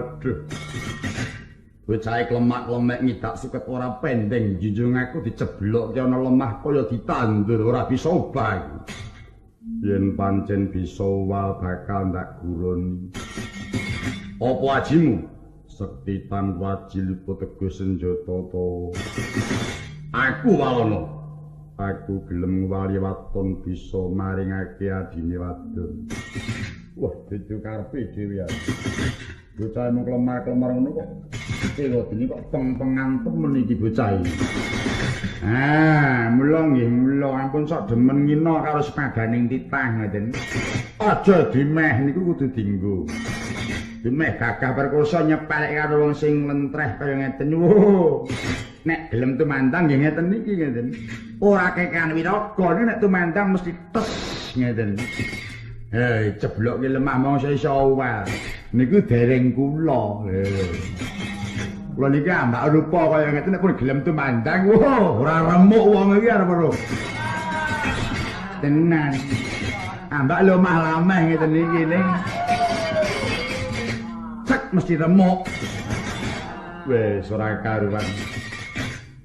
Waduh. Bocahe klemak-klemek ngidak suket ora pendeng, junjung aku diceblokke ana lemah kaya ditandur ora bisa obah. Yen pancen bisa wal bakal ndak guroni. Apa ajimu? Sekti tanpa aji luput teguh senjata tawa. Aku Walana. Aku gelem ngwali waton bisa maringake adine wadon. Wah, dudu karepe dhewe ya. Bocah mung klemar-klemar ngono kok. Kelodene kok peng-pengan temen iki bocah iki. Ah, mula nggih mula ampun sok demen ngina karo sepadaning titah ngoten. Aja dimeh niku kudu dienggo. Dimeh gagah perkosa nyepelek karo wong sing lentreh kaya ngeten. Wo. Nek gelem tumandang nggih ngeten niki ngeten. Ora kekan wiraga nek tumandang mesti tes ngeten. Hei, ceblokke lemah mongso iso owel. Niku dereng kula. Kula niki ambak rupa kaya ngeten nek pun gelem tumandang, wah, ora remuk wong iki arep ora. Tenan. Ambak lemah lameh ngeten iki ning. Cek mesti remuk. Wis ora karuan.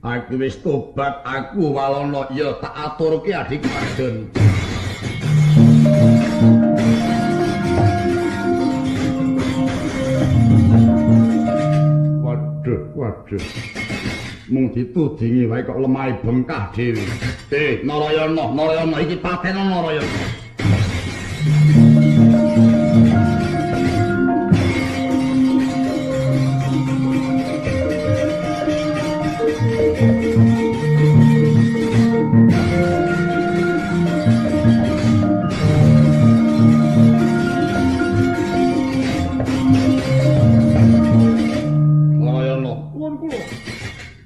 Aku wis tobat, aku Walana ya tak aturke adikku wadon. Waduh, waduh. Mung ditudingi wae kok lemahe bengkah dhewe. Narayana, Narayana iki patena Narayana.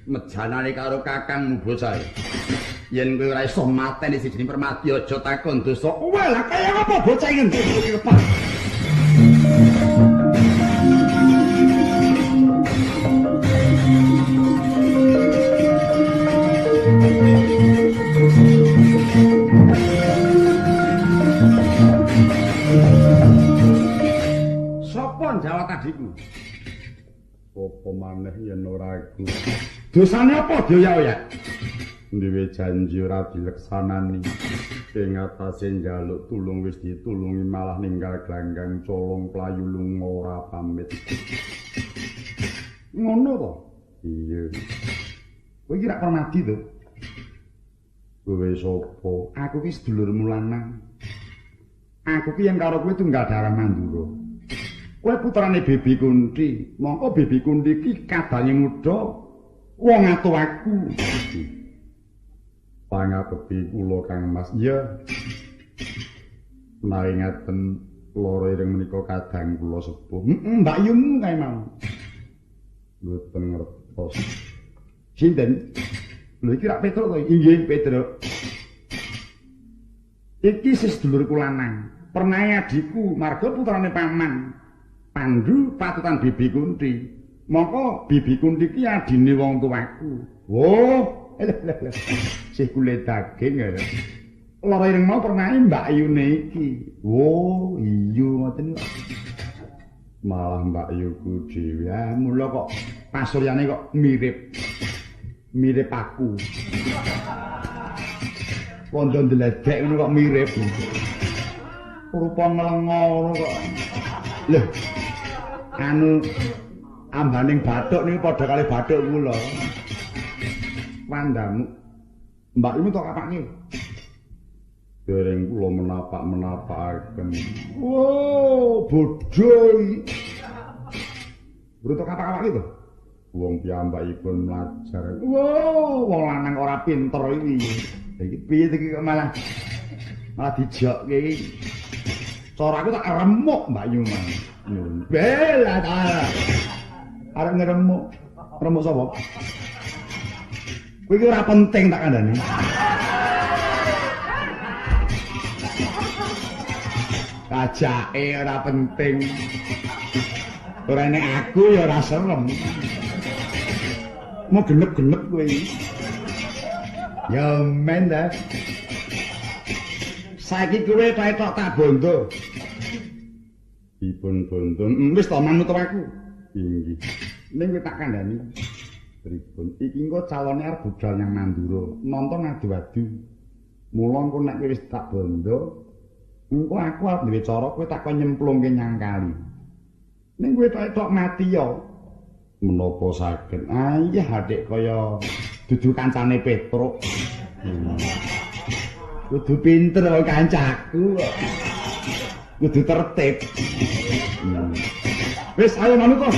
Mejanane karo kakangmu bocah. Yen kowe ora iso mateni si jeneng Permati aja takon dosa. Wah, lah kaya apa bocah iki ngendi kepak. Sopo njawab adikku? Apa maneh yen ora aku? Dosane apa dioyak-oyak? Duwe janji ora dileksanani. Ing atase njaluk tulung wis ditulungi malah ninggal glanggang colong playu lunga ora pamit. Ngono to? Iya. Kowe iki rak Permadi to? Kowe sapa? Aku ki sedulurmu lanang. Aku ki yen karo kowe tunggal darah Mandura. Kowe putrane Bibi Kunti. Mongko Bibi Kunti ki kadange muda wong atuh aku. Pangabekti kula Kang Mas. Iya. Menawi ngaten lara ireng menika kadang kula sepuh. Heeh, Mbak Yumu kae mau. Mboten ngertos. Sinten? Lho iki rak Petruk to? Inggih, Petruk. Iki sis sedulurku lanang. Pernahe adikku marga putrane paman. Pandu patutan Bibi Kunti. Mongko Bibi Kunti ki adine wong tuaku. Oh, lho lho lho. Sih kulit daging ya. Lara ireng mau pernahe Mbak Yune iki. Oh, iya ngoten kok. Malah Mbak Yuku dhewe. Ah, mula kok pasuryane kok mirip. Mirip aku. Wondo ndledek ngono kok mirip. Rupa nglengo ngono kok. Lho. Anu ambaning bathuk niku padha kali bathuk kula. Wandamu. Mbak Yu tok kapake. Dereng kula menapak-menapakaken. Oh, bodho iki. Bro tok kapak-kapake to? Wong piyambakipun mlajar. Wow, wong lanang ora pinter iki. Lah iki piye iki kok malah dijokke iki. Cara aku tak remuk Mbak Yu mang. Bela ta. Arep ngremuk. Remuk sapa? Kowe iki ora penting tak kandhani. Kajake ora penting. Ora nek aku ya ora serem. Mau genep-genep kowe iki. Ya men ta. Saiki kowe tok tak bondo. Dipun bondo. Wis to manut aku. Inggih. Ning kowe tak kandhani. Pripun? Iki engko calone arep budal nyang Mandura, nonton adu-adu. Mula engko nek kowe wis tak bondo, engko aku arep duwe cara kowe tak kon nyemplungke nyang kali. Ning kowe tok-tok mati ya. Menapa saged? Ayah adik kaya dudu kancane Petruk. Kudu pinter kancaku. Kudu tertib. Wis ayo manut to.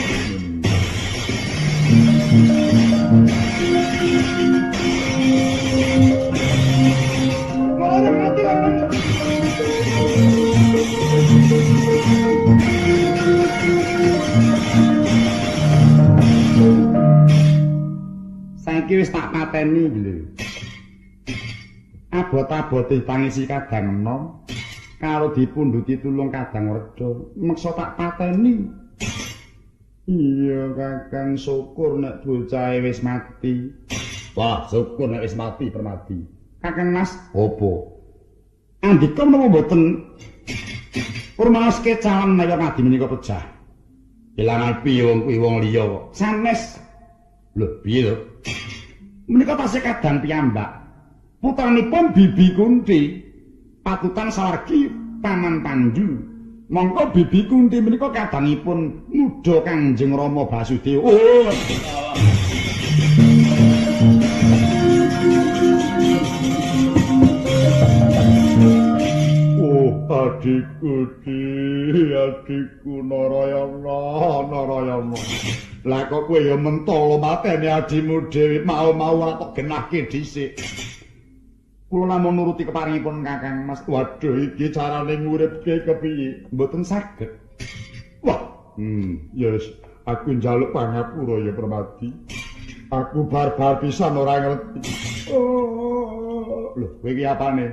Saiki wis tak pateni iki lho. Abot-abote tangisi kadang enom karo dipundhuti tulung kadang werda, meksa tak pateni. Iya Kakang, syukur nek bocahe wis mati. Wah, syukur nek wis mati Permadi. Kakang Mas, opo? Andika menapa mboten rumaoske calon menawi ngadi menika pejah. Ilangan piye wong kuwi wong liya kok. Sanes. Lho, piye to? Menika tasih kadang piyambak. Putranipun Bibi Kunti, patutan sawargi Paman Pandu. Mongko Bibi Kunti menika kadangipun muda Kanjeng Rama Basudewa. Oh. Oh, adikku, adikku Narayana, Narayana. Lah kok kowe ya mentolo mateni adimu dhewe, mau-mau ora kok genahke dhisik. Kula namung nuruti keparingipun Kakang Mas. Waduh, iki carane nguripke kepiye? Mboten saged. Wah, ya wis, aku njaluk pangapura ya Permadi. Aku barbar pisan ora ngerti. Oh, lho, kowe iki apane?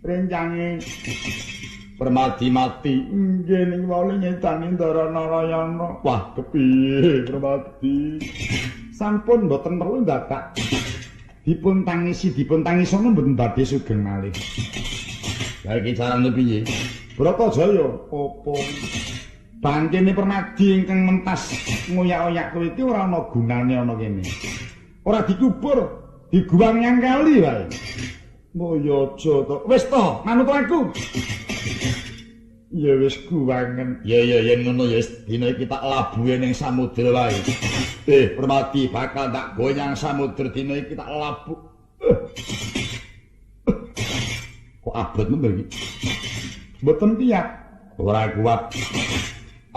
Rencange Permadi mati. Nggih, ning wali nyetani Ndara Narayana. Wah, kepiye Permadi? Sampun mboten perlu ndadak. Dipun tangisi, dipun tangisono mboten badhe sugeng malih. Lah iki carane piye? Bratajaya, apa? Bangkene Permadi ingkang mentas ngoyak-oyak kowe iki ora ana gunane ana kene. Ora dikubur, diguwang nyang kali wae. Mbok ya aja to. Wis to, manut aku. Ya wis guwangen. Ya ya yen ngono ya wis dina iki tak labuhe ning samudra wae. Permadi bakal tak goyang samudra dina iki tak labuh. Kok abot men iki? Mboten piyat. Ora kuat.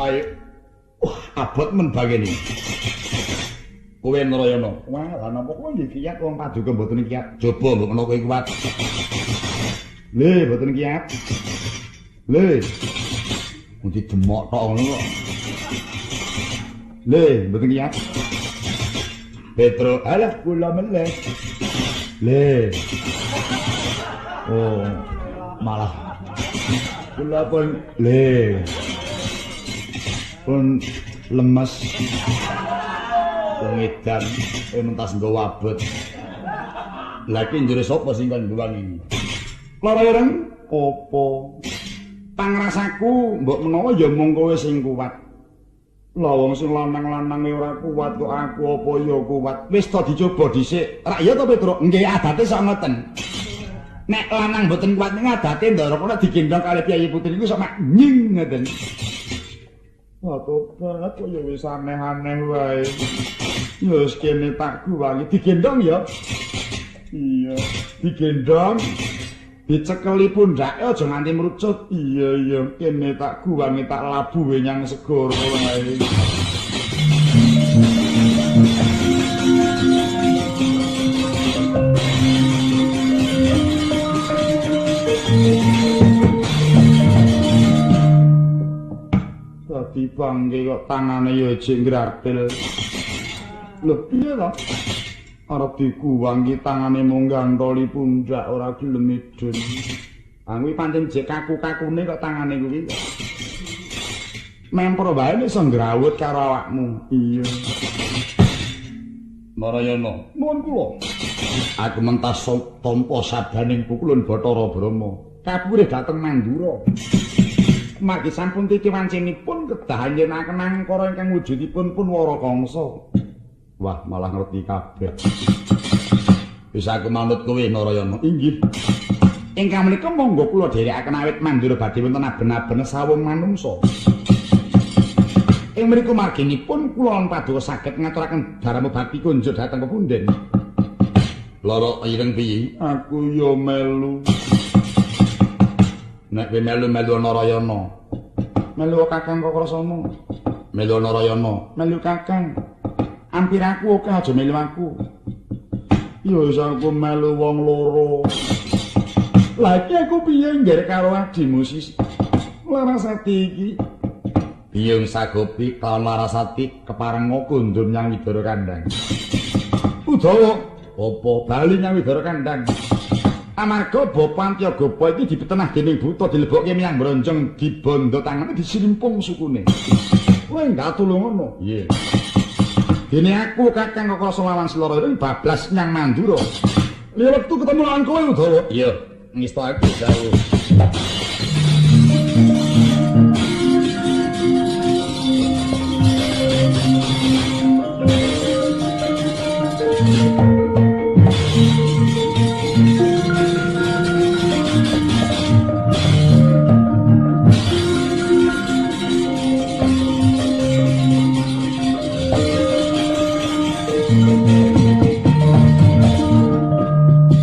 Ayo. Wah, abot men bagene. Kowe Narayana. Wah, lha napa kowe nggih kiyat wong paduka mboten kiyat. Coba mbok menawa kowe kuat. Le, mboten kiyat. Le. Mung demok tok ngono kok. Le, mboten kiyat. Petro, alah kula meleh. Le. Oh, malah kula pun le. Pun lemes. Wong edan mentas nggawa abot. Lah iki njure sapa sing kon buwang iki? Lara ireng apa? Pangrasaku mbok menawa ya mung kowe sing kuat. Lah wong sing lanang-lanange ora kuat kok aku apa ya kuat. Wis to dicoba dhisik. Rak ya to Petro? Nggih adate sok ngoten. Nek lanang mboten kuat ning adate ndara kok digendhong kali piyayi putri niku sok mak nying ngoten. Wah tobat kok ya wis aneh-aneh wae. Ya wis kene tak guwangi digendhong ya. Iya, digendhong. Dicekeli pundhake aja nganti mrucut. Iya iya, kene tak guwangi tak labuhe nyang segara wae. Dadi bangke kok tangane ya jek ngrartil. Lho piye to? Arep dikuwangi tangane mung gantoli pundak ora gelem idun. Ah kuwi pancen jek kaku-kakune kok tangane kuwi. Mempro wae nek iso ngrawut karo awakmu. Iya. Narayana, nuwun kula. Aku mentas tampa sabaning pukulun Bathara Brahma. Kapurih dhateng Mandura. Margi sampun titi wancinipun kedah njenengaken angkara ingkang wujudipun pun Wara Kangsa. Wah, malah ngerti kabeh. Wis aku manut kowe Narayana. Inggih. Ingkang menika monggo kula dherekaken awit Mandura badhe wonten aben-aben sawung manungsa. Ing mriku marginipun kula lan paduka saged ngaturaken dharma bakti kunjuk dhateng pepunden. Lara ireng piye? Aku ya melu. Nek kowe melu-melu Narayana. Melu Kakang Kakrasana. Melu Narayana. Melu Kakang. Ampir aku akeh aja melu aku. Ya wis aku melu wong loro. Lah iki aku piye ngger karo adimu Sis? Larasati iki. Biyung Sagopi kelawan Larasati kepareng kondur nyang Widara Kandhang. Udawa apa bali nyang Widara Kandhang. Amarga Bapa Antyagapa iki dipitenah dening buta dilebokke menyang bronjong dibondo tangane disilimpung sukune. Kowe enggak tulungono. Iya. Dene aku Kakang Kakrasa lawan Seloro ireng bablas nyang Mandura. Liya wektu ketemu lawan kowe Udawa. Iya, ngista aku dawuh.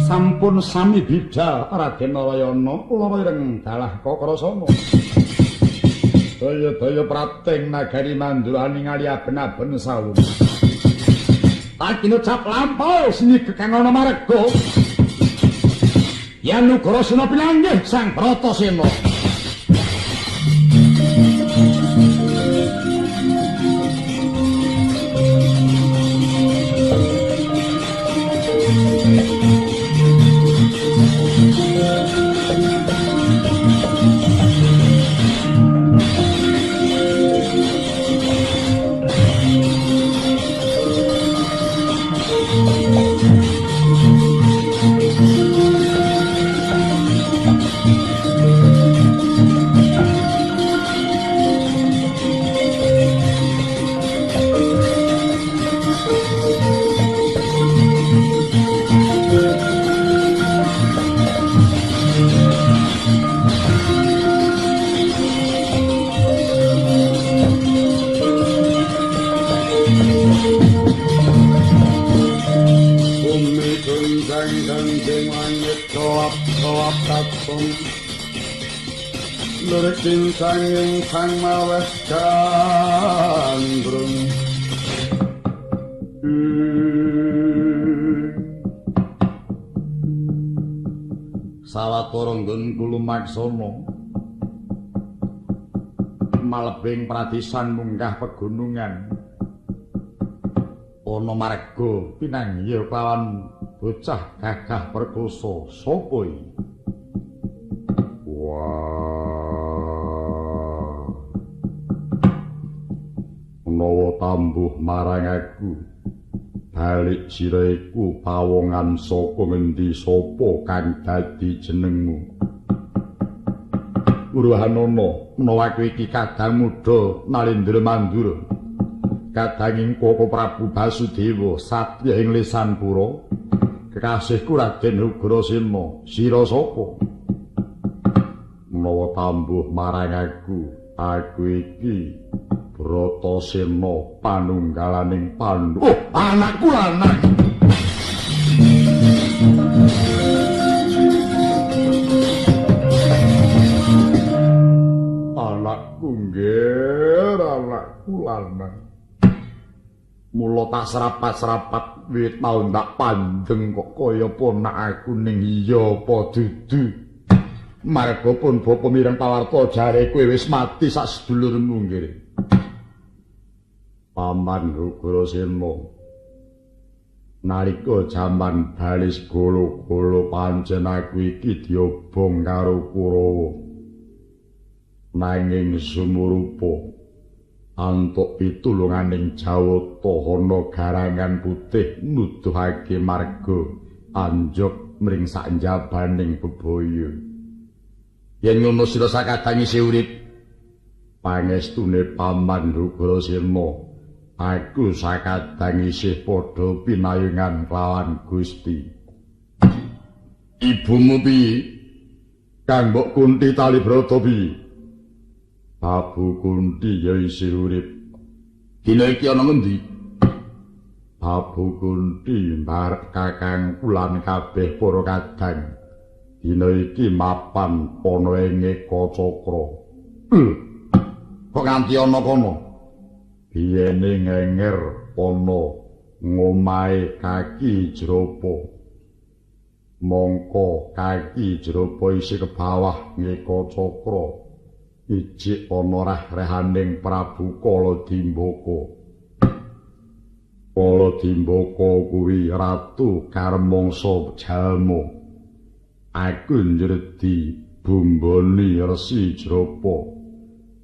Sampun sami bidal Raden Narayana kula ireng dalah Kakrasana. Daya-daya prating nagari Mandura ningali aben-aben sawung. Tak kinucap lampau seni kang ana marga. Yen Ugrasena pinanggih Sang Bratasena. Sanging sang maweh gandrung. Sawetara nggon kulumaksana malebing pradesan munggah pegunungan ana marga pinanggih kelawan bocah gagah perkosa. Sapa iki? Menawa tambuh marang aku balik sira iku pawongan saka ngendi sapa kang dadi jenengmu? Urhanana menawa aku iki kadang muda Nalendra Mandura, kadanging Koko Prabu Basudewa satriya ing Lesanpura, kekasihku Raden Ugrasena. Sira sapa? Menawa tambuh marang aku, aku iki Bratasena panunggalaning Pandhawa. Oh, anakku lanang. Anakku nggih, anakku lanang. Mula tak serapat-serapat wiwit mau tak pandeng kok kaya ponak aku ning iya apa dudu. Marga pun bapa mireng pawarta jare kowe wis mati sak sedulurmu nggih. Paman Ugrasena, nalika jaman balis golo-golo pancen aku iki diobong karo Kurawa. Nanging sumurupa antuk pitulunganing Jawata ana garangan putih nuduhake marga anjog mring saknjabaning bebaya. Yen ngono sira sakadang isih urip, Pangestune Paman Ugrasena, aku sakadang isih padha pinayungan kelawan Gusti. Ibumu piye? Kang mbok Kunti Talibrata piye? Babu Kunti ya isih urip. Dina iki ana ngendi? Babu Kunti mbarep kakangku lan kabeh para kadang. Dina iki mapan ana ing Ekacakra. Kok nganti ana kono? Biyene ngenger ana ngomahe Kaki Jropa. Mongko Kaki Jropa isih kebawah Ekacakra. Ijik ana reh-rehaning Prabu Kaladimbaka. Kaladimbaka kuwi ratu karmangsa jalma. Aku njredi bumboni Resi Jropa.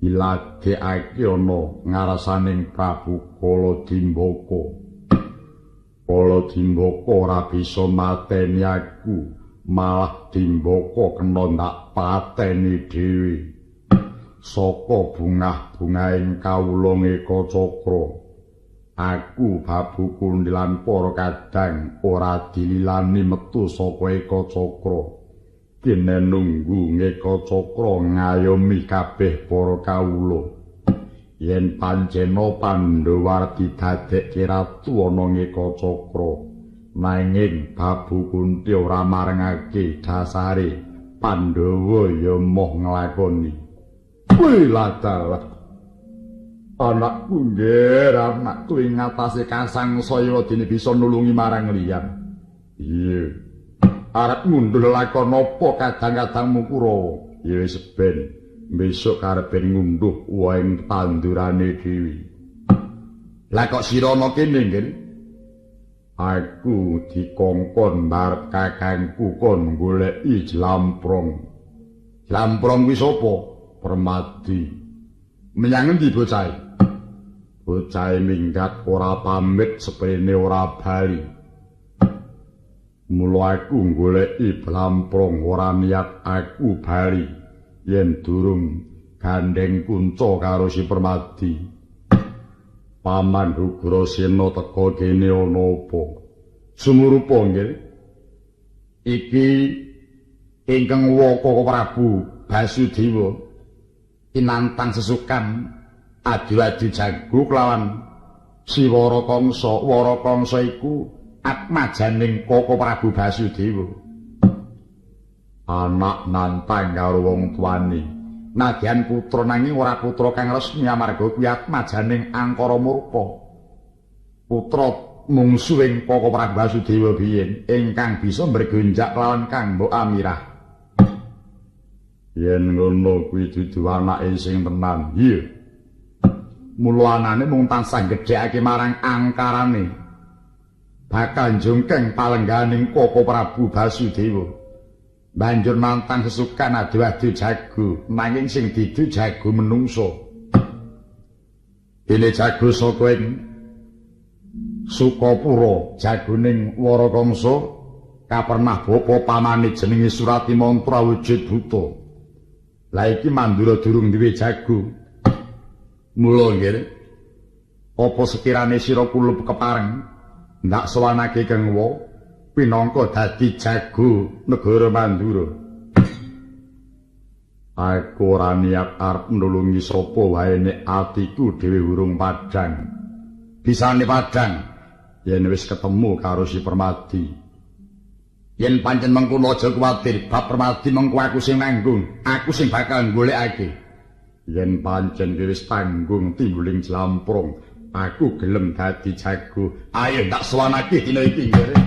Diladekake ana ngarsaning Prabu Kaladimbaka. Kaladimbaka ora bisa mateni aku, malah Dimbaka kena ndak pateni dhewe. Saka bungah-bungahing kawula Ekacakra, aku Babu Kunti lan para kadang ora dililani metu saka Ekacakra. Kene nunggu Ekacakra ngayomi kabeh para kawula. Yen pancena Pandhawa didadekke ratu ana Ekacakra, nanging Babu Kunti ora marengake dasare Pandhawa ya moh nglakoni. Wih ladalah anakku nggih, anakku ing ngatasé kasangsaya dene bisa nulungi marang liyan. Iya. Arep ngunduh lakon apa kadang-kadangmu Kurawa? Ya wis ben, besok karepe ngunduh wae tandurane dhewe. Lah kok sira ana kene nggih? Aku dikongkon mbarep kakangku kon goleki Jlamprong. Jlamprong kuwi sapa? Permadi. Menyang endi bocahe? Bocahe minggat ora pamit, seprene ora bali. Mula aku goleki Blamprong ora niat aku bali yen durung gandeng kunca karo si Permadi. Paman Ugrasena teka kene ana apa? Sumurupa nggih. Iki ingkang Waka Prabu Basudewa tinantang sesukan adu-adu jago kelawan si Warakangsa. Warakangsa iku atmajaning Kaka Prabu Basudewa. Anak nantang karo wong tuane. Nadyan putra nanging ora putra kang resmi amarga kuwi atmajaning Angkara Murka. Putra mungsu ing Kaka Prabu Basudewa biyen ingkang bisa mbergonjak lawan Kang Mbok Amirah. Yen ngono kuwi dudu anake sing tenan. Iya. Mula anane mung tansah gedhekake marang angkarane. Bakal njungkeng palengganing Kaka Prabu Basudewa. Banjur nantang sesukan adu-adu jago, nanging sing didu jago menungso. Dene jago saka ing Sukapura, jagoning Warakangsa kapernah bapa pamane jenenge Suratimantra wujud buta. Lah iki Mandura durung duwe jago. Mula nggih, apa sekirane sira kulup kepareng ndak sowanake Kang Wa pinangka dadi jago negara Mandura? Aku ora niat arep nulungi sapa wae nek atiku dhewe urung padhang. Bisane padhang yen wis ketemu karo si Permadi. Yen pancen mengkono aja kuwatir, bab Permadi mengko aku sing nanggung, aku sing bakal golekake. Yen pancen wis tanggung timbuling Jlamprong, aku gelem dadi jago. Ayo tak sowanake dina iki nggih.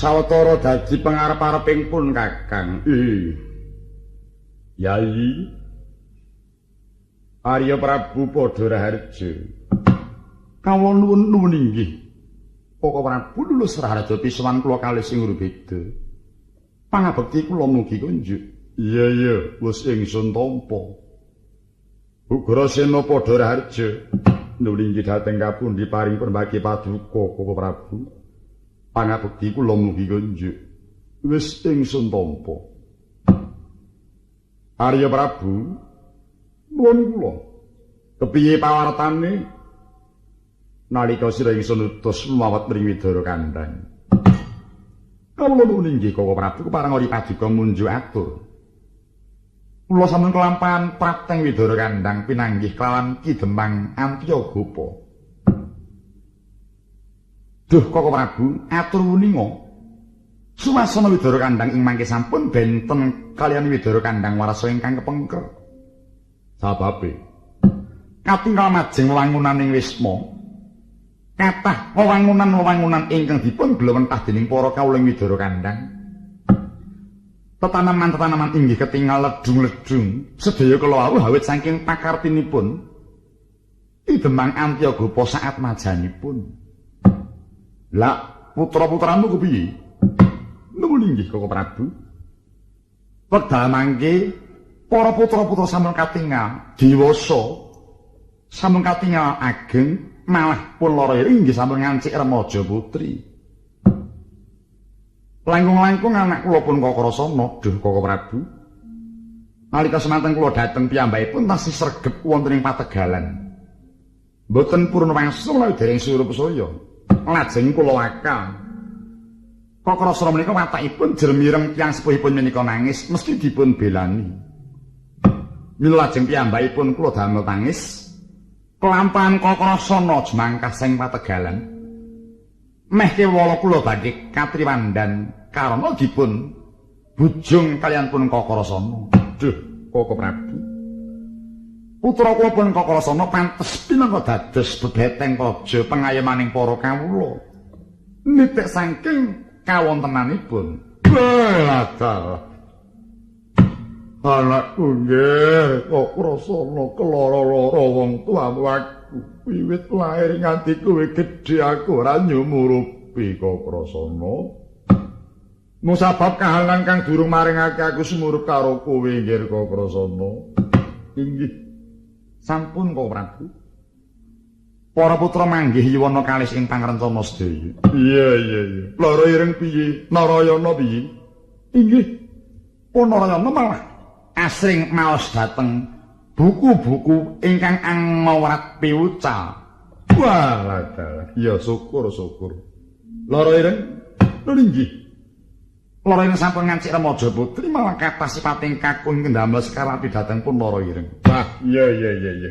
Sawetara dadi pangarep-areping pun Kakang. Yai Arya Prabu padha raharja. Kawula nuwun inggih. Koko Prabu lulus raharja pisowan kula kalih sing beda. Pangabekti kula mugi kunjuk. Iya iya, wis ingsun tampa. Ugrasena padha raharja. Nuli inggih dhateng kapundi paring pembagi paduka Koko Prabu. Pangabekti kula mugi kunjuk. Wis ingsun tampa. Arya Prabu, nuwun kula. Kepiye pawartane? Nalika sira ingsun utus lumawet mring Widara Kandhang. Kawula nuwun inggih Koko Prabu kepareng ori paduka munjuk atur. Kula sampun kelampahan prapteng Widara Kandhang pinanggih kelawan Ki Demang Antyagopa. Duh Koko Prabu, atur wuninga. Suasana Widara Kandhang ing mangke sampun benten kaliyan Widara Kandhang warasa ingkang kepengker. Sababe katinggal majeng wangunaning wisma. Kathah wewangunan-wewangunan ingkang dipun glewentah dening para kawula ing Widara Kandhang. Tetanaman-tetanaman inggih ketingal ledung-ledung sedaya kala wau awit saking pakartinipun Ki Demang Antyagopa saat majanipun. Lah putra-putramu kepiye? Nuwun inggih Koko Prabu. Wekdal mangke para putra-putra sampun katingal dewasa, sampun katingal ageng, malah pun lara inggih sampun ngancik remaja putri. Langkung-langkung anak kula pun Kakrasana, duh Koko Prabu. Nalika semanten kula dhateng piyambakipun tasih sregep wonten ing pategalan. Mboten purun wangsul menawi dereng surup saya. Lajeng kula wakal. Kakrasana menika watakipun jermireng tiyang sepuhipun menika nangis mesti dipun belani. Mila lajeng piyambakipun kula damel tangis. Kelampahan Kakrasana jemangkah saking pategalan. Meh kewala kula badhe katriwandan karana dipun bujung kaliyan pun Kakrasana. Duh, Koko Prabu. Putra kula pun Kakrasana pantes pinangka dados bebeteng praja pengayomaning para kawula. Nitik saking kawontenanipun. Welah. Anakku nggih, Kakrasana keloro-loro wong tuamu aku. Wiwit lahir nganti kowe gedhe aku ora nyumurupi Kakrasana. Mung sabab kahanan kang durung maringake aku sumurup karo kowe nggih Kakrasana. Inggih. Sampun Koko Prabu. Para putra manggih yuwana kalis ing pangrencana sedaya. Iya iya iya. Lara ireng piye? Narayana piye? Inggih. Pun Narayana malah asring maos dhateng buku-buku ingkang angawrat piwucal. Wah, dalah. Ya syukur-syukur. Lara ireng? Lho inggih. Lara ireng sampun ngancik remaja putri malah kathah sipating kakung ingkang ndamel sekarati dhateng pun Lara ireng. Wah, iya iya iya iya.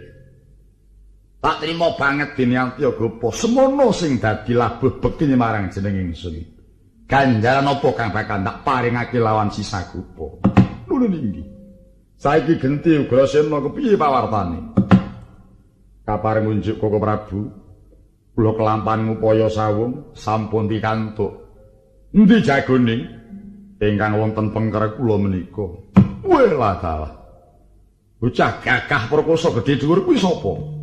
Tak trima banget dene Antyagopa semono sing dadi labuh bektine marang jeneng ingsun. Ganjaran apa kang bakal tak paringake lawan sisa gupa. Nuwun inggih. Saiki genti Ugrasena kepiye pawartane? Kapareng ngunjuk Koko Prabu, kula kelampahan ngupaya sawung sampun pikantuk. Endi jagone? Ingkang wonten pengker kula menika. Welah dalah. Bocah gagah perkosa gedhe dhuwur kuwi sapa?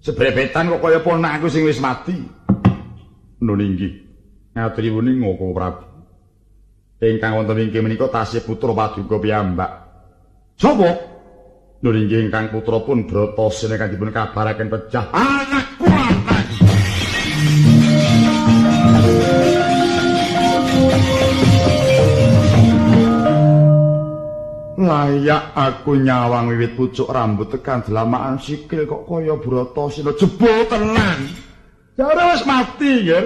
Sebrebetan kok kaya ponakku sing wis mati. Nun inggih. Ngaturi wuninga Koko Prabu. Ingkang wonten wingking menika tasih putra paduka piyambak. Sapa? Nun inggih ingkang putra pun Bratasena ingkang dipun kabaraken pejah. Anakku anak. Layak aku nyawang wiwit pucuk rambut tekan dlamakan sikil kok kaya Bratasena jebul tenan. Jare wis mati nggih.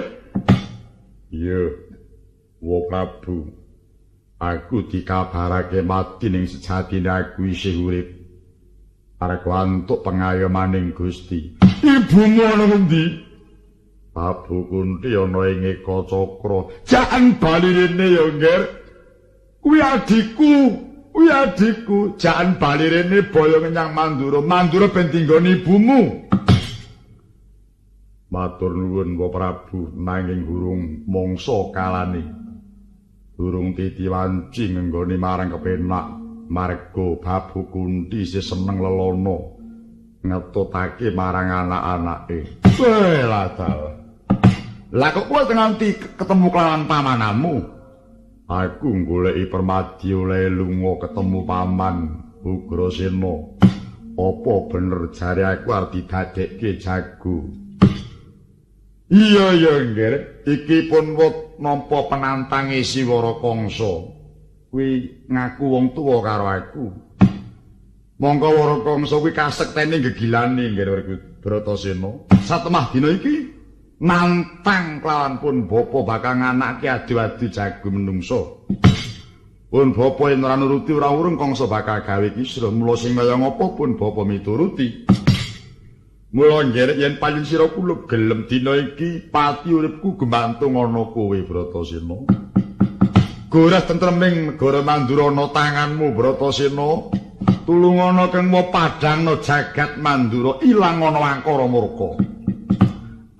Iya. Wa Prabu. Aku dikabarake mati ning sejatine aku isih urip. Arep antuk pengayomaning Gusti. Ibumu ana ngendi? Prabu Kunti ana ing Eka Cakra. Jaken bali rene ya, Ngger. Kuwi adikku. Kuwi adikku, jaken bali rene boyo menyang Mandura. Mandura ben dinggoni ibumu. Matur nuwun Bapak Prabu, nanging hurung mangsa kalane. Durung titi wanci ngenggone marang kepenak marga Babu Kunti isih seneng lelono ngetutake marang anak-anake. Lah dalah. Lah kok kowe nganti ketemu kelawan pamanamu? Aku goleki permadi oleh lunga ketemu paman Ugrasena. Apa bener jare aku arep didadekke jago? Iya ya nggih, iki pun nampa penantange Siwara Kangsa. Kuwi ngaku wong tuwa karo aku. Mongko Wara Kangsa kuwi kasektene gegilane nggih Bratasena. Satemah dina iki nantang kelawan pun bapa bakal nganake adu-adu jago menungsa. Pun bapa yen ora nuruti ora urung Kangsa bakal gawe kisruh. Mula sing kaya ngapa pun bapa mituruti. Mula ngerek yen payun sira kula gelem dina iki pati uripku gemantung ana kowe Bratasena. Gorah tentreming negara Mandura ana tanganmu Bratasena. Tulungana kang padhangna jagat Mandura ilang ana angkara murka.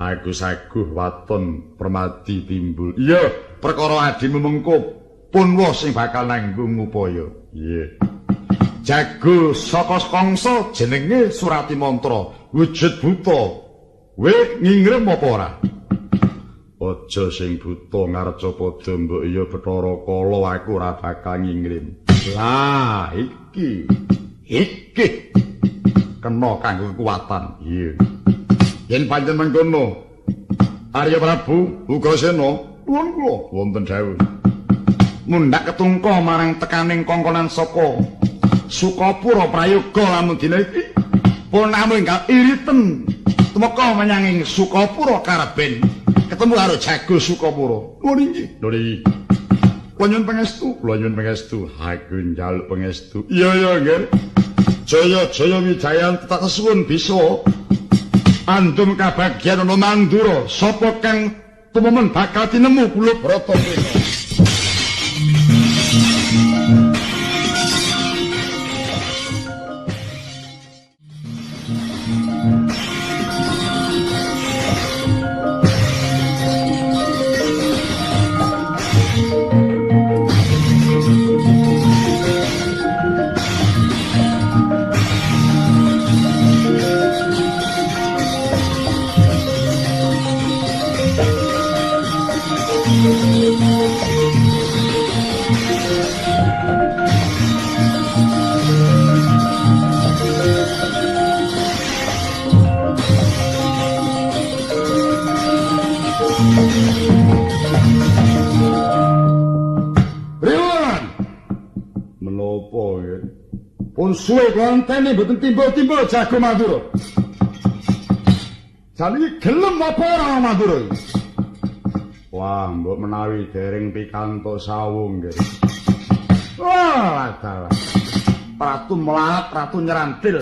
Aku saguh waton permadi timbul. Iya, perkara adimu mengko pun wa sing bakal nanggung upaya. Iya. Jago saka Kangsa jenenge Surati Mantra, wujud buta. We ngingrem apa ora? Aja sing buta ngarca padha mbok iya Bathara Kala aku ora bakal ngingrem. Lah iki iki kena kanggo kekuatan. Iya. Yen pancen mengkono Arya Prabu Ugrasena nuwun kula wonten dawuh. Mundhak ketungka marang tekaning kongkonan saka Sukapura prayoga lamun dina iki pun namung ingkang iriten tumeka menyang ing Sukapura kareben ketemu karo jago Sukapura. Nuwun inggih. Nuwun inggih. Kula nyuwun pangestu, kula nyuwun pangestu. Aku njaluk pangestu. Iya ya nggih. Jaya jaya wijayan tak kesuwun bisa andum kabagyan ana Mandura. Sapa kang tumemen bakal tinemu kula Bratasena. Pun suwe kontene mboten timbul-timbul jago Mandura. Jane iki gelem apa ora Mandura iki? Wah, mbok menawi dereng pikantuk sawung nggih. Wah, dalah. Pratu mlarat, pratu nyerantil.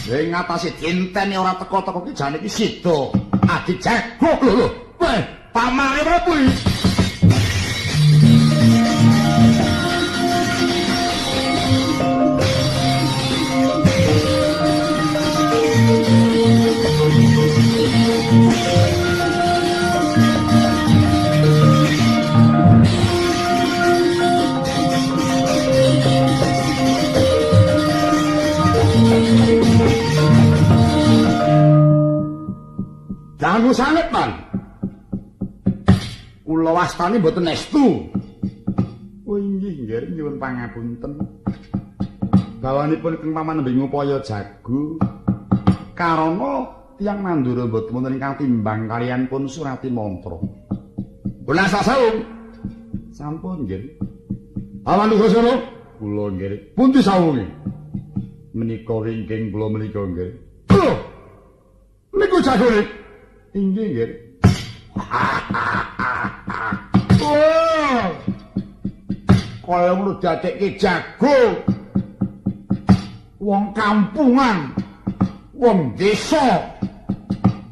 Sing ngatasi dinteni ora teko-teko ki jane iki sida. Adi jago lho lho. Weh, pamane apa iki? Dangu sanget, Pan. Kula wastani mboten estu. Oh inggih, nggih nyuwun pangapunten. Bawanipun keng paman nembe ngupaya jago. Karana tiyang Mandura mboten wonten ingkang timbang kaliyan pun Surati Mantra. Pun asal sawung. Sampun nggih. Paman Ugrasena, kula nggih. Pundi sawunge? Menika wingking kula menika nggih. Lho. Niku jagone. Inggih nggih. Oh. Kaya ngono dadekke jago. Wong kampungan, wong desa.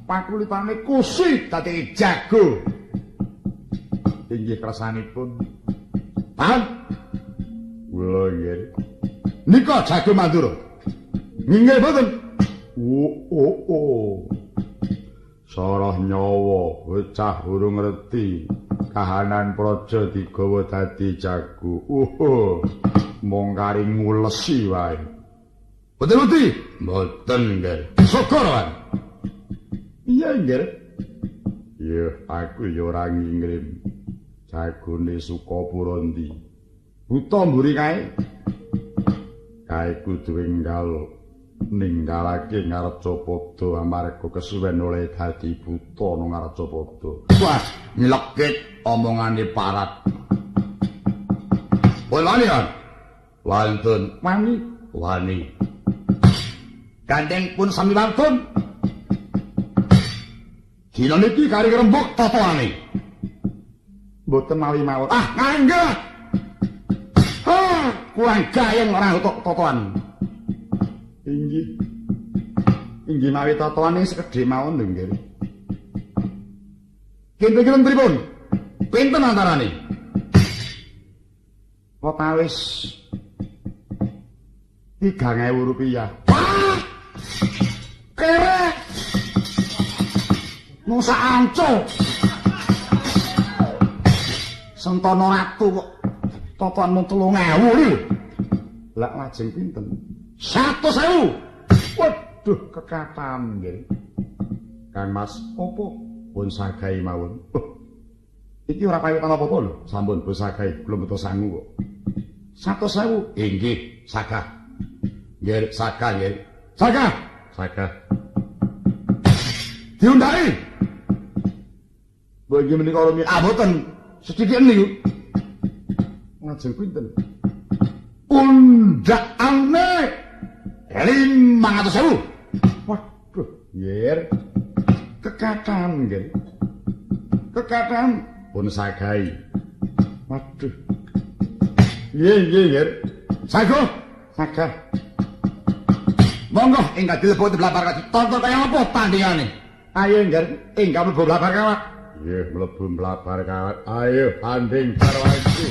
Pakulitane kusi dadekke jago. Inggih kersanipun. Paham? Kula nggih. Nika jago Mandura. Nggih mboten? Oh oh oh. Soroh nyawa bocah urung ngerti kahanan praja digawa dadi jago. Mung kari ngulesi wae. Mboten wedi? Mboten, Nggih. Syukur wae. Iya, Nggih. Iya, aku ya ora ngingrim. Jagone Sukapura ndi? Buta mburi kae. Kae kudu enggal ninggalake Ngarcapada amarga kesuwen oleh dadi buta nang Ngarcapada. Wah, nylekit omongane Parat. Pun wani kan? Wantun. Wani, wani. Gandeng pun sami wantun. Dina niki kari rembug totoane. Mboten mawi mawon. Ah, ngangge. Ah, kurang gayeng ora totoan. Inggih. Inggih mawi totoane sekedhik mawon lho nggih. Kinten-kinten pripun? Pinten antarane? Watawis 3.000 rupiah. Wah! Kerek. Mung sak anco. Sentana Ratu kok totoan mung 3.000 lho. Lah lajeng pinten? 100.000. Waduh, kekatahan nggih. Kang Mas, opo? Pun sagahi mawon. Iki ora pawitan apa-apa lho. Sampun pun sagahi, kula beto sangu kok. 100.000. Inggih, sagah. Nggih, sagah nggih. Sagah. Sagah. Diundhaki. Mbok inggih menika rumiyin. Ah, mboten. Sedhik niku. Ngajeng pinten? Undhakane 500.000. Waduh, nggih. Kekatahan nggih. Kekatahan pun sagahi. Waduh. Nggih, nggih, nggih. Sago, sagah. Monggo ingkang dilebok blabar ditonton kaya apa tandingane. Ayo nggih, ingkang mlebu blabar kawat. Nggih, mlebu blabar kawat. Ayo tanding karo aku.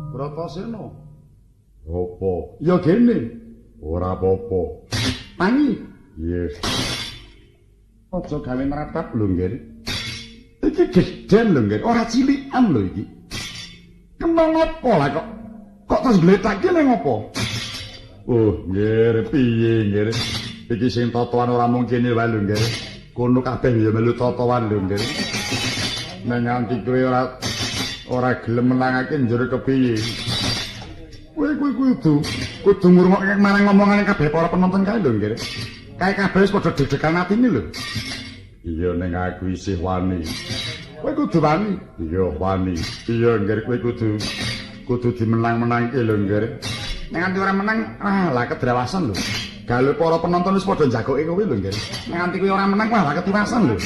Bratasena. Apa? Ya gene. Ora apa-apa. Tangi. Yes. Aja gawe nratap lho, Nggih. Iki gedhen lho, Nggih. Ora cilikan lho iki. Kena ngopo lah kok? Kok terus gletake ning ngopo? Oh, nggih, piye nggih. Iki sing totoan ora mung kene wae lho, nggih. Kono kabeh ya melu totoan lho, nggih. Nek nganti kowe ora gelem menangake njur kepiye? Kowe kuwi kudu ngrungokke marang omongane kabeh para penonton kae lho, nggih. Kae kabeh wis padha deg-degan atine lho. Iya ning aku isih wani. Kowe kudu wani. Iya wani. Iya nggih, kowe kudu dimenang-menangke lho, nggih. Nek nganti ora menang, ah lah kedrawasan lho. Galo para penonton wis padha njagoke kowe lho, nggih. Nek nganti kowe ora menang, wah lah ketiwasan lho.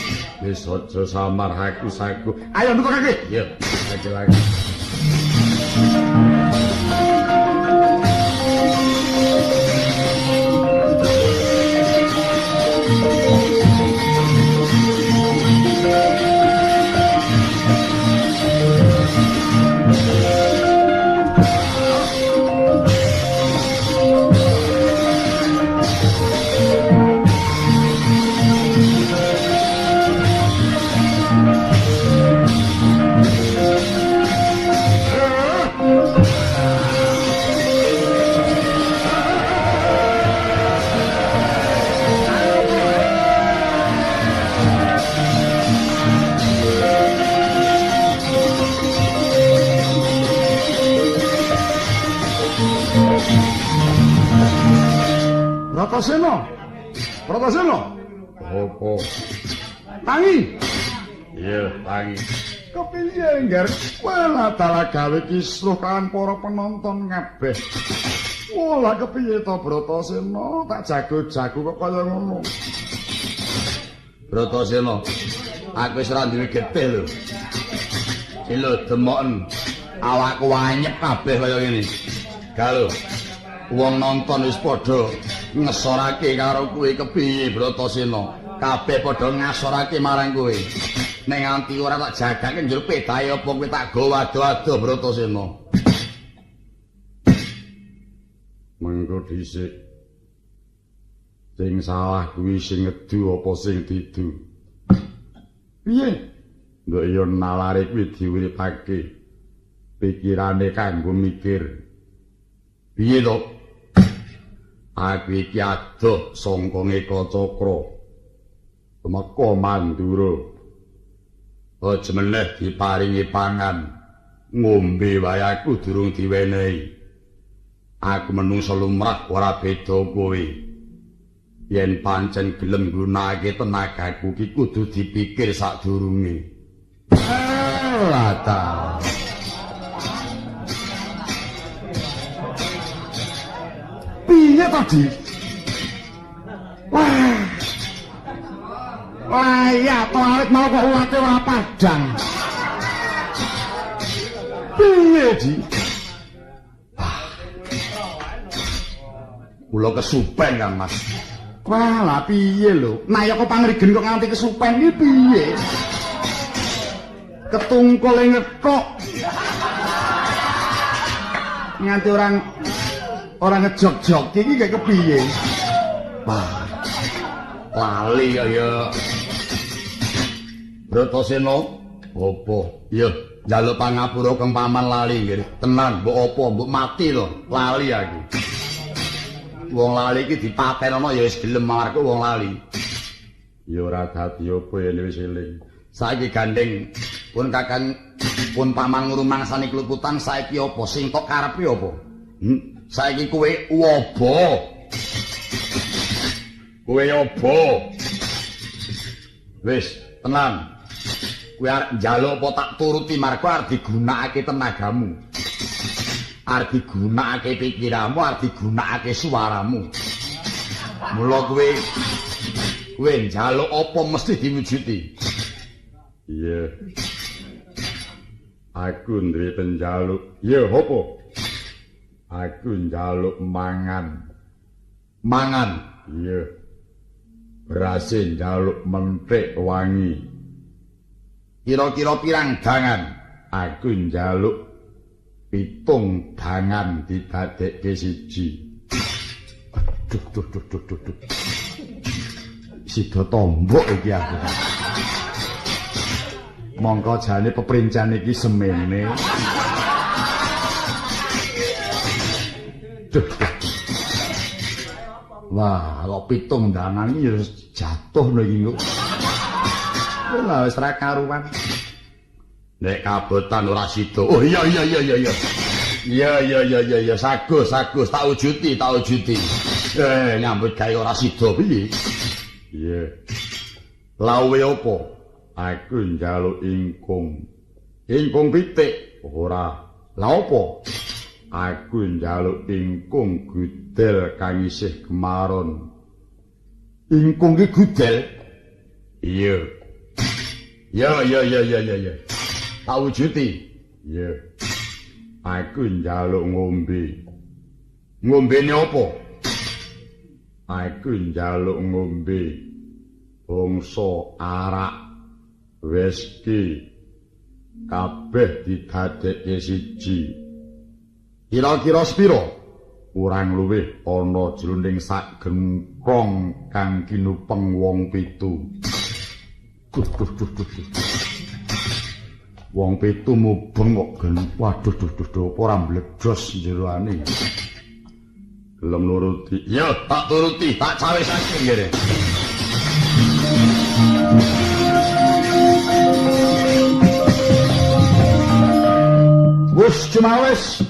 Wis aja samar aku saku. Ayo nutukake. Iya, lagi-lagi. Bratasena. Bratasena. Apa? Tangi. Iya, tangi. Kepiye, Ngger? Walah dalah gawe kisruh kan para penonton kabeh. Walah kepiye to Bratasena? Tak jago-jago kok kaya ngono. Bratasena, aku wis ora duwe getih lho. Iki lho demoken. Awakku anyep kabeh kaya ngene. Galo. Wong nonton wis padha ngesorake karo kowe kepiye Bratasena? Kabeh padha ngasorake marang kowe. Nek nganti ora tak jagake njur pedahe apa kowe tak gawa ado-ado Bratasena. Mengko dhisik. Sing salah kuwi sing ngedu apa sing didu? Piye? Nduk ya nalare kuwi diuripake. Pikirane kanggo mikir. Piye to? Aku iki adoh sangka Ekacakra. Tumeka Mandura. Aja meneh diparingi pangan. Ngombe wae aku durung diwenehi. Aku menungsa lumrah ora beda kowe. Yen pancen gelem nggunakake tenagaku iki kudu dipikir sadurunge. Lah ta. Piye tadi? Wah. Wah, iya, to awit mau kok ulate ora padang. Piye, Di? Kula kesupen, Kang Mas. Wah, lah piye lho? Nayaka pangrigen kok nganti kesupen iki piye? Ketungkul ngekok. Nganti orang ngejok-jok iki kayak kepiye? Wah. Lali ya ya. Bratasena, apa? Ya, njaluk pangapura kang paman lali nggih. Tenan, mbok apa, mbok mati lho, lali aku. Wong lali iki dipatenono ya wis gelem marko wong lali. Ya ora dadi apa yen wis eling. Saiki gandeng pun kakang pun paman ngrumangsani kluputan saiki apa sing tok karepe apa? Saiki kowe wobo. Kowe opo? Wis, tenang. Kowe arep njaluk apa tak turuti marko arep digunakake tenagamu. Arep digunakake pikiranmu, arep digunakake suaramu. Mula kowe njaluk apa mesti diwujudi. Iya. Aku duwe penjaluk. Ya apa? Aku njaluk mangan. Mangan. Iya. Berase njaluk mentik wangi. Kira-kira pirang dangan? Aku njaluk 7 dangan didadekke siji. Aduh, duh, duh, duh, duh, duh. Sida tombok iki aku. Mongko jane peprincan iki semene. Duh, duh. Wah, kok 7 dangan iki ya jatuh lho iki kok. Lah wis ra karuan. Nek kabotan ora sida. Oh iya iya iya iya iya. Iya iya iya iya iya sagus sagus tak wujuti tak wujuti. Nyambut gawe ora sida piye? Iya. Lawe apa? Aku njaluk ingkung. Ingkung pitik ora. Lah apa? Aku njaluk ingkung gudel kang isih kemaron. Ingkung ki gudel? Iya. Ya ya ya ya ya ya. Tak wujuti. Iya. Aku njaluk ngombe. Ngombene apa? Aku njaluk ngombe bangsa arak, whisky, kabeh didadekke siji. Kira-kira sepira? Kurang luwih ana jroning sak gengkong kang kinupeng wong 7. Duh duh duh duh. Wong 7 mubeng kok gen. Waduh duh duh duh, apa ora mbledos jeroane. Gelem nuruti. Ya, tak turuti, tak cawisake ngene. Wis cuma wis.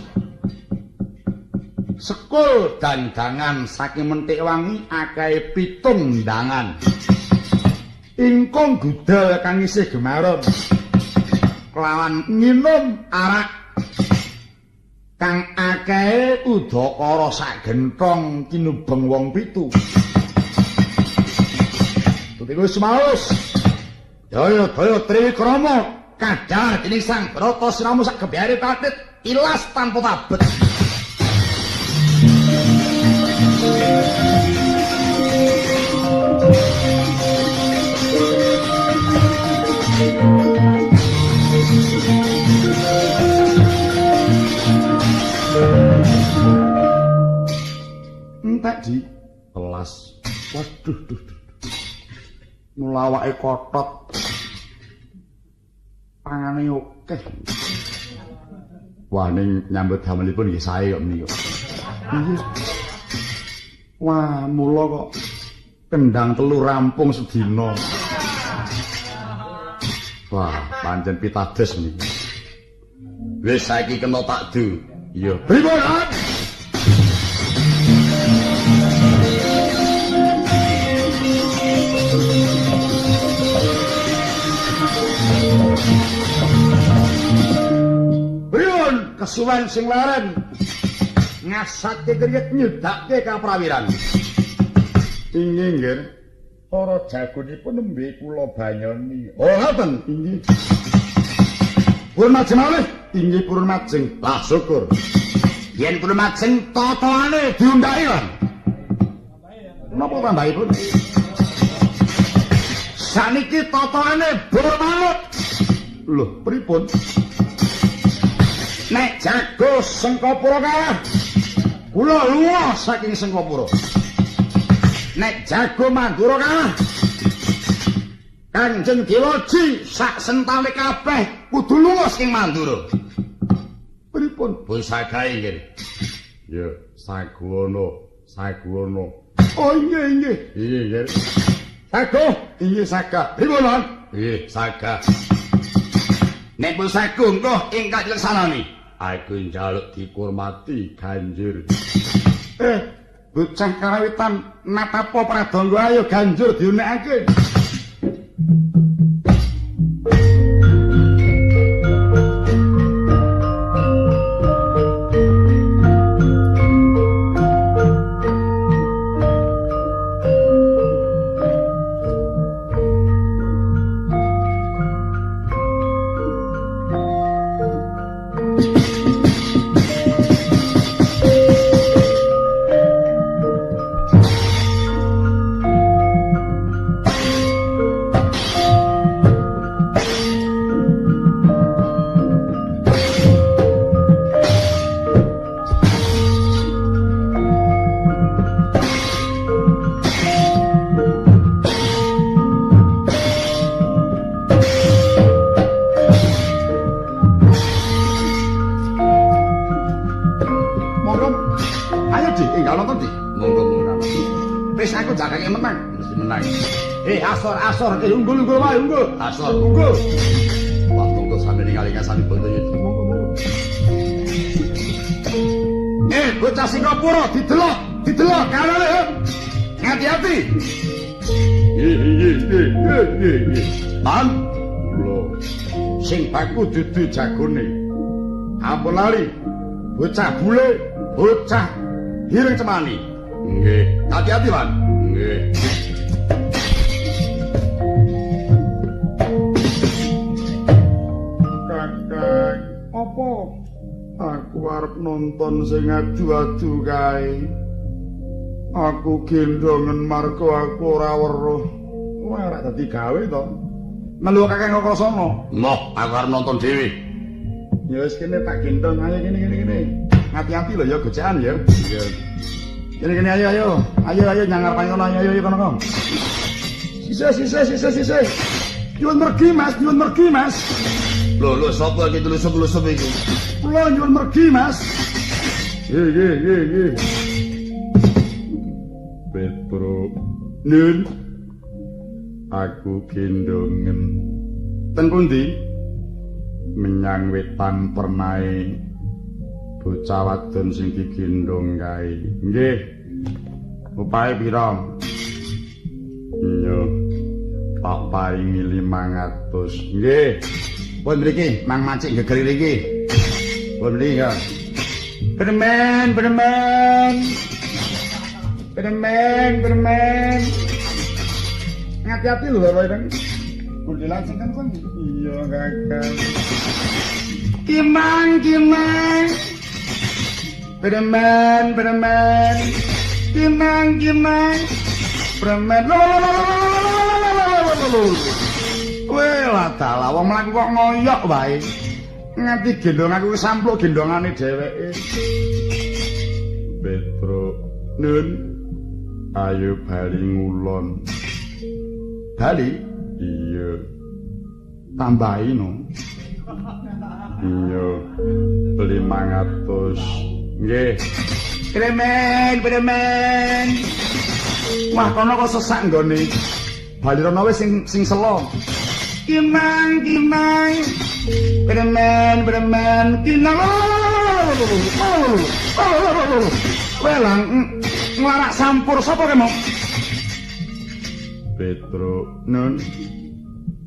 Sekul dandangan saking Mentik Wangi akeh 7 dangan. Ingkung gudel kang isih gemaron kelawan nginum arak kang akeh udakara sak gentong kinubeng wong 7. Tuti wis maus. Daya-daya Triwikrama kadhar dening Sang Bratasena sak gebyare patit ilas tanpa tabet. Entek di kelas. Waduh, duh, duh. Mulawake kotot. Pangane akeh. Wah, ning nyambut damelipun nggih sae kok menika. Nggih. Wah, mula kok kendang 3 rampung sedina. Wah, pancen pitados niki. Wis saiki kena takdu. Iya. Pripun? Pripun kesuwen sing leren ngasake kriyet nyudake kaprawiran. Inggih, nggih. Para jagonipun nembe kula banyoni. Oh, ngoten. Inggih. Purun majeng malih. Inggih purun majeng. Lah syukur. Yen purun majeng totoane diundhaki lan. Napa tambahipun? Saniki totoane bermanut. Lho, pripun? Nek jago Sengkapura kalah, kula lunga saking Sengkapura. Nek jago Mandura kalah, Kanjeng Dewaji sak sentale kabeh kudu lunga saking Mandura. Pripun? Pusakae nggih. Ya, saguana, saguana. Oh inggih, inggih. Inggih, nggih. Sago, inggih saga. Pripun, Lan? Nggih, saga. Nek pun sago engko ingkang dileksanani. Aku njaluk dikurmati ganjur. Bocah karawitan natapa pradangga ayo ganjur diunekake. Asor, unggul unggul wae unggul. Asor unggul. Wah, monggo sampe ningali kasane Bantayuda. Monggo monggo. Bocah Singapura didelok, didelok kanane. Hati-hati. Nggih. Lan lho. Sing baku dudu jagone. Ampun lali. Bocah bule, bocah ireng cemani. Nggih. Hati-hati, Lan. Nggih. Apa? Aku arep nonton sing adu-adu kae. Aku gendongen marga aku ora weruh. Wah, ora dadi gawe to. Melu Kakang Kakrasana. Moh, aku arep nonton dhewe. Ya wis kene tak gendong, ayo kene kene kene. Hati-hati lho ya gocekan ya. Iya. Kene kene ayo ayo. Ayo ayo nyang ngarep kono ayo ayo kono kono. Sisih sisih sisih sisih. Nyuwun mergi Mas, nyuwun mergi Mas. Lho lho sapa iki telusup-telusup iki? Kula nyuwun mergi Mas. Nggih nggih nggih nggih. Petro Nun aku gendongen. Ten pundi? Menyang wetan pernae Bocah wadon sing digendhong kae. Nggih. Upahe pira? Iya. Tak paringi 500. Nggih. Pun mriki, Mang Macik geger mriki. Pun mriki ya. Permen, permen. Permen, permen. Ngati-ati lho Bapak Ireng. Kundilan sing kenceng. Iya, Kakang. Kimang, kimang. Permen, permen. Kimang, kimang. Permen. Weh, lah dalah wong mlaku kok ngoyok wae. Nganti gendhong aku sampluk gendhongane dheweke. Petro, Nun. Ayo bali ngulon. Bali? Iya. Tambahi no. Iya. 500. Nggih. Premen, premen. Wah, kono kok sesak nggone. Bali rono wis sing selo. Kimang, kimang. Premen, premen. Kinang. Welang nglarak sampur sapa kemo? Petro, Nun.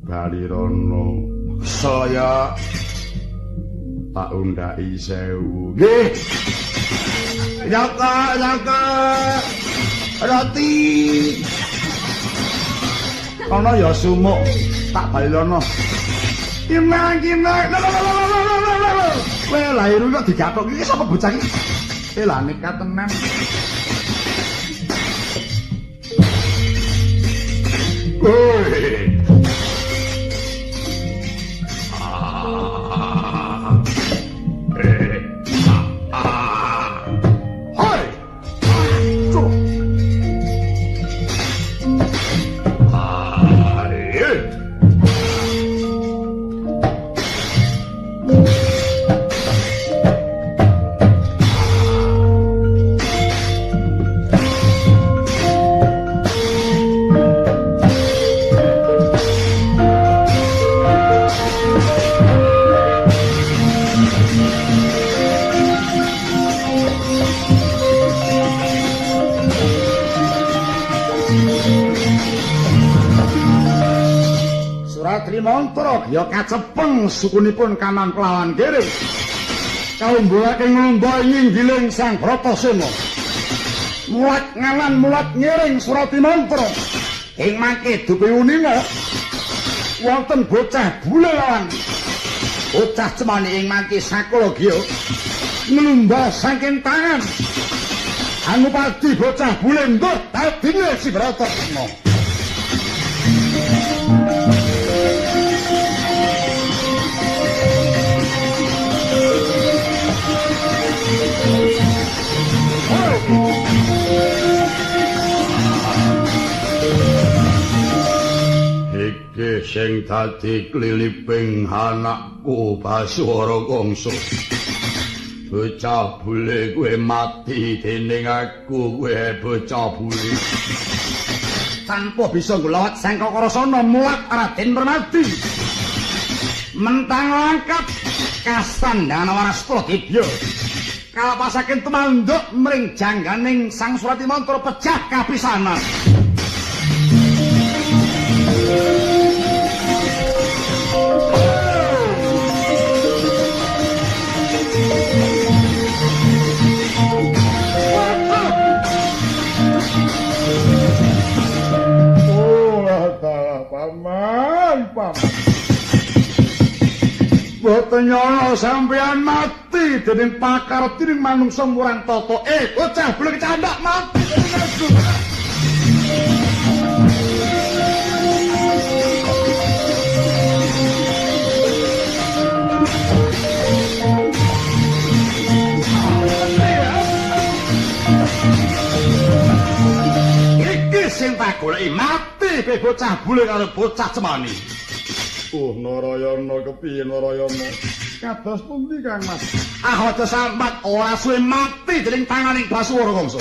Bali rono. Saya tak undhaki 1000. Nggih. Jaka, jaka. Roti. Kono ya sumuk, tak bali rono. Kimang, kimang. Weh, lahir kok digathuk iki sapa bocah iki? Lah nekat tenan. Woi. Hoi. Cuk. Mantra ya kacepeng sukunipun kanan kelawan kiri. Kaumbuhake nglumba inggiling Sang Bratasena. Mulat nganan mulat ngiring Surati Mantra. Ing mangke dupi uninga wonten bocah bule lawan bocah cemani ing mangke sakala giya nglumba saking tangan. Anupati bocah bule nggur dadine si Bratasena. Iki sing dadi kliliping anakku Baswara Kangsa. Bocah bule kowe mati dening aku, kowe bocah bule. Tanpa bisa nglawat Sang Kakarasana mulat Raden Permadi. Mentang langkap kasandangan warastra dibya. Kalapasaken tumanduk mring jangganing Sang Surati Mantra pejah kapisanan. Oh, paman, paman. Boten nyono sampeyan mati dening pakar dening manungsa murang tata. Bocah bule kecandak mati dening aku. Iki sing tak goleki mati be bocah bule karo bocah cemani. Oh, Narayana kepiye Narayana? Kados pundi Kang Mas? Ah, aja sambat ora suwe mati dening tanganing Baswara Kangsa.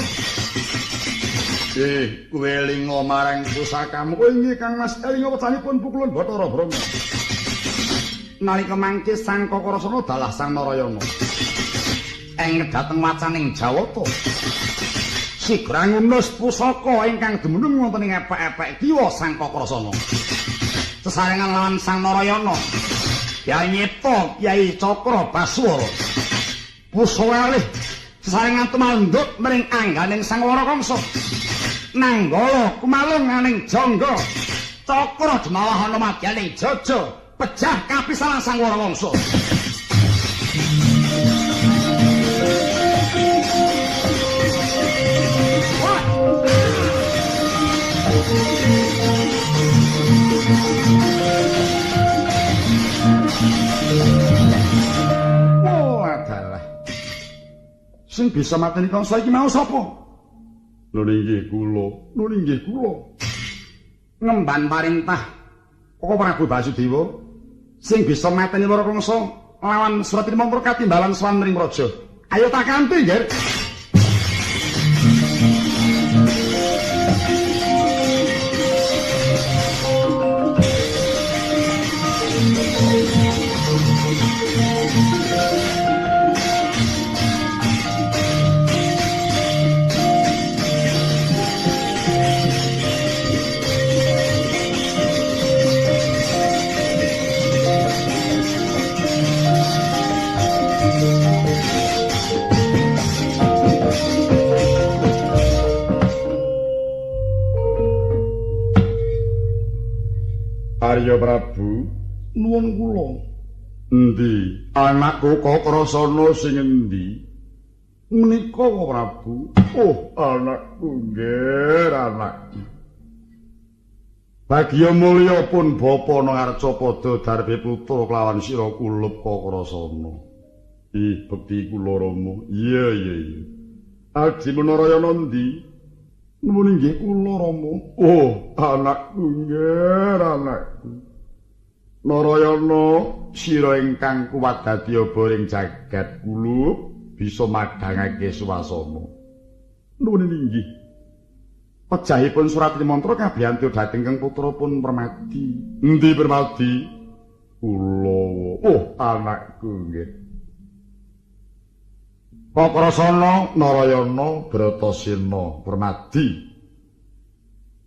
Kowe linga marang pusakamu. Oh inggih Kang Mas, elinga wecanipun pukulun Bathara Brahma. Nalika mangke Sang Kakarasana dalah Sang Narayana. Ing dhateng wacaning Jawata. Sigra ngunus pusaka ingkang dumunung wonten ing epek-epek kiwa Sang Kakrasana. Sesarengan lawan Sang Narayana. Kyai Nyipta, Kyai Cakra Baswara. Pusaka alih sesarengan tumanduk mring angganing Sang Warakangsa. Nanggala kumalunganing jangga. Cakra jemawah ana madyaning jaja pejah kapisanan Sang Warakangsa. Oh, adalah. Sing bisa mateni Kangsa iki mau sapa? Lho inggih kula, lho inggih kula. Ngemban parintah Koko Prabu Basudewa sing bisa mateni Warakangsa lawan Suratri Mantra katimbalan sowan mring praja. Ayo tak kanthi, Nger. Arya Prabu, nuwun kula. Endi? Anakku Kakrasana sing endi? Menika Prabu. Oh, anakku nggih, anakku. Bagya mulya pun bapa Ngarcapada darbe putra kelawan sira kulup Kakrasana. Ih, bekti kula Rama. Iya, iya, iya. Aji Menarayana endi? Nuwun inggih kula Rama. Oh, anakku nggih, anakku. Narayana, sira ingkang kuwat dadi oboring jagat kulup bisa madhangake swasana. Nuwun inggih. Pejahipun surat mantra kabiyantu dhateng kang putra pun Permadi. Endi Permadi? Kula. Oh, anakku nggih. Kakrasana Narayana Bratasena Permadi.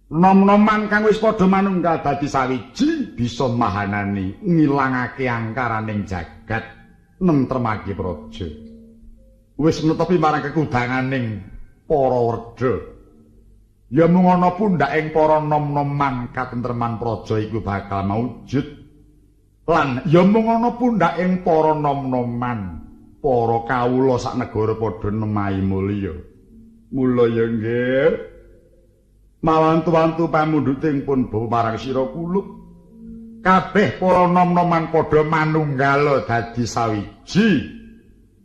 Nom-noman kang wis padha manunggal dadi sawiji bisa mahanani ngilangake angkaraning jagat nentremake praja. Wis netepi marang kekudanganing para werda. Ya mung ana pundhaking para nom-noman katentreman praja iku bakal maujud. Lan ya mung ana pundhaking para nom-noman para kawula sak negara padha nemahi mulya. Mula ya nggih, mawantu-wantu pamundhuting pun bawa marang sira kulup. Kabeh para nom-noman padha manunggala dadi sawiji.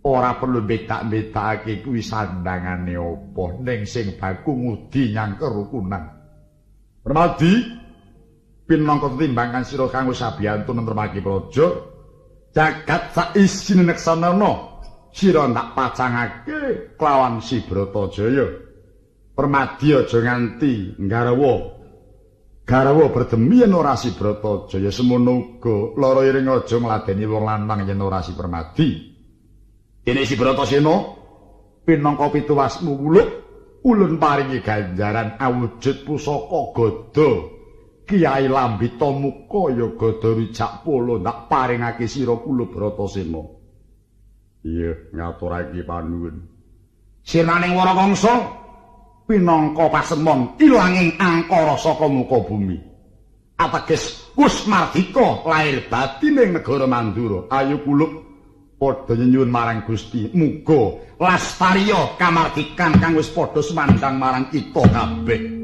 Ora perlu betak-betakake kuwi sandangane apa, ning sing baku ngudi nyang kerukunan. Permadi, pinangka timbangan sira kanggo sabiyantu nentremake praja. Jagat saisine neksanana sira ndak pacangake kelawan Si Bratajaya. Permadi aja nganti nggarwa. Garwa berdemi yen ora Si Bratajaya, semono uga lara iring aja ngladeni wong lanang yen ora Si Permadi. Dene Si Bratasena pinangka pituwasmu wuluk ulun paringi ganjaran awujud pusaka gada Kiai Lambita Muka ya gada rijak polo ndak paringake sira kula Bratasena. Iya, ngaturake panuwun. Sirnaning Warakangsa pinangka pasemon ilanging angkara saka muka bumi. Ateges wis mardika lair batin ing negara Mandura. Ayo kulup padha nyenyuwun marang Gusti, muga lastariya kamardikan kang wis padha sumandhang marang kita kabeh. Oh.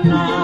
ana.